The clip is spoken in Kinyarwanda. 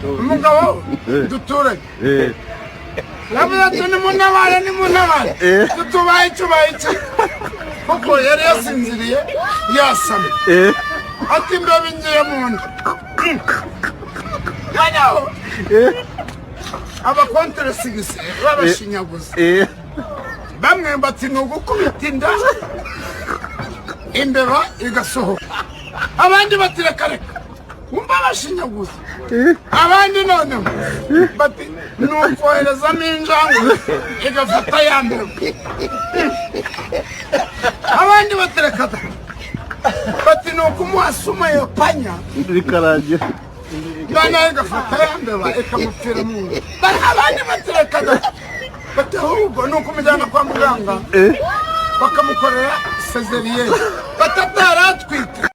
Umugabo duturanye yavuze ati: "Nimuntabare, nimuntabare, tutubaye icyo ubaye iki?" Kuko yari yasinziriye yasamye. Ati: "Imbeba ingiye mu nda." Noneho abakonteresigisi babashinyaguza, bamwe bati: "Ni ugukubita inda, imbeba igasohoka." Abandi bati: "Reka reka." Wumva bashinyaguza. Abandi noneho bati: "Ni ukoherezamo injangwe igafata ya mbeba." Abandi bati: "Reka da." Bati: "Ni ukumuha sumu ya panya." Bikarangira. Noneho igafata ya mbeba, ikamupfira mu nda. Abandi bati: "Reka da." Bati: "Ahubwo ni ukumujyana kwa muganga, bakamukorera césarienne." Batataratwite.